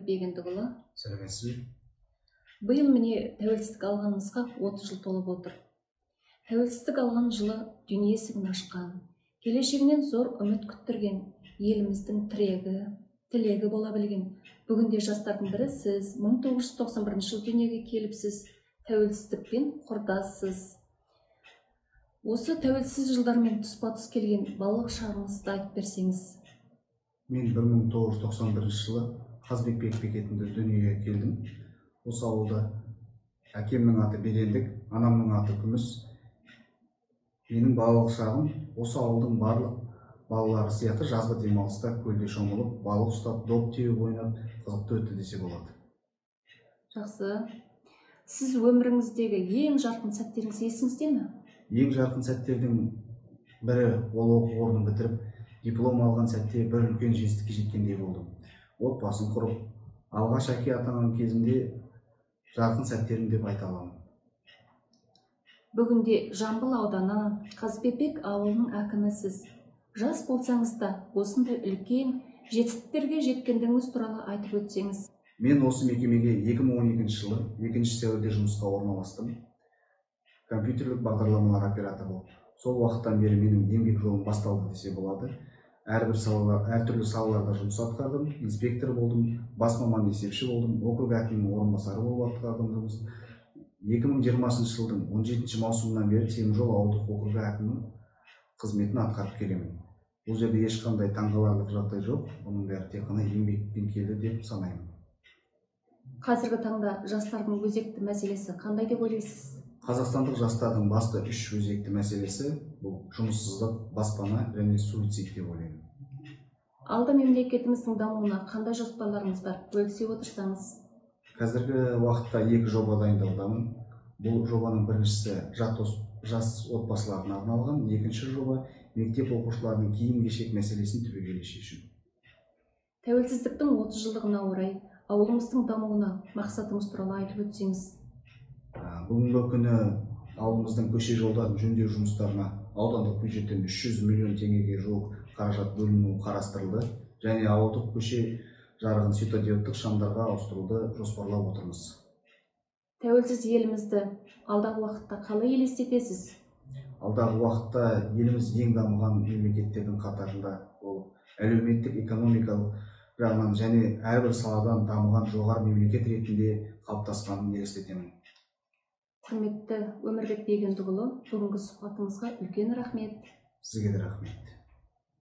Бегендікұлы. Сәлеметсіз бе? Биыл міне тәуелсіздік алғанымызға 30 жыл толып отыр. Тәуелсіздік алған жылы дүние есігін ашқан, келешегінен зор үміт күттірген, еліміздің тірегі, тілегі бола білген бүгінде жастардың бірі сіз. 1991 жылы дүниеге келіпсіз, тәуелсіздікпен құрдассыз. Осы тәуелсіз жылдармен тұспа-тұс келген балалық шағыңызды айтып берсеңіз. Мен 1991 жылы Қазбекбек бекетінде дүниеге келдім. Осы ауылда әкемнің аты Бегендік, анамның аты Күміс. Менің балалық шағым осы ауылдың барлық балалары сияқты жазғы демалыста көлде шомылып, балық ұстап, доп теуіп ойнап, қызықты өтті десе болады. Жақсы. Сіз өміріңіздегі ең жарқын сәттеріңіз есіңізде ме? Ең жарқын сәттердің бірі ол оқу орнын бітіріп, диплом алған сәтте бір үлкен жетістікке жеткендей болдым. Отбасын құрып, алғаш әке атанған кезімде жарқын сәттерім деп айта аламын. Бүгінде Жамбыл ауданы Қазбебек ауылының әкімісіз. Жас болсаңыз да осындай үлкен жетістіктерге жеткендігіңіз туралы айтып өтсеңіз. Мен осы мекемеге 2012 жылы 2 сәуірде жұмысқа орналастым. Компьютерлік бағдарламалар операторы болып. Сол уақыттан бері менің еңбек жолым басталды десе болады. Әртүрлі салаларда жұмыс атқардым, инспектор болдым, бас маман есепші болдым, округ әкімінің орынбасары болып атқардым жұмыс. 2020 жылдың 17 маусымынан бері Теміржол ауылдық округі әкімі қызметін атқарып келемін. Бұл жерде ешқандай таңғаларлық жағдай жоқ, бұның бәрі тек қана еңбекпен келді деп санаймын. Қазіргі таңда жастардың өзекті мәселесі қандай деп ойлайсыз? Қазақстандық жастардың басты үш өзекті мәселесі бұл жұмыссыздық, баспана және суицид деп ойлаймын. Алда мемлекетіміздің дамуына қандай жоспарларыңыз бар? Бөлісе отырсаңыз. Қазіргі уақытта 2 жоба дайындаудамын. Бұл жобаның біріншісі жас отбасыларына арналған, екінші жоба мектеп оқушыларының киім-кешек мәселесін түбегейлі шешу. Тәуелсіздіктің 30 жылдығына орай ауылымыздың дамуына мақсатыңыз туралы айтып өтсеңіз. Бүгінгі күні ауылымыздың көше жолдарын жөндеу жұмыстарына аудандық бюджеттен 300 миллион теңгеге жуық қаражат бөлінуі қарастырылды және ауылдық көше жарығын светодиодтық шамдарға ауыстыруды жоспарлап отырмыз. Тәуелсіз елімізді алдағы уақытта қалай елестетесіз? Алдағы уақытта еліміз ең дамыған мемлекеттердің қатарында болып, әлеуметтік, экономикалық жағынан және әрбір саладан дамыған жоғары мемлекет ретінде қалыптасқанын елестетемін. Құрметті Өмірбек Бегендікұлы, бүгінгі сұхбатыңызға үлкен рахмет. Сізге де рахмет.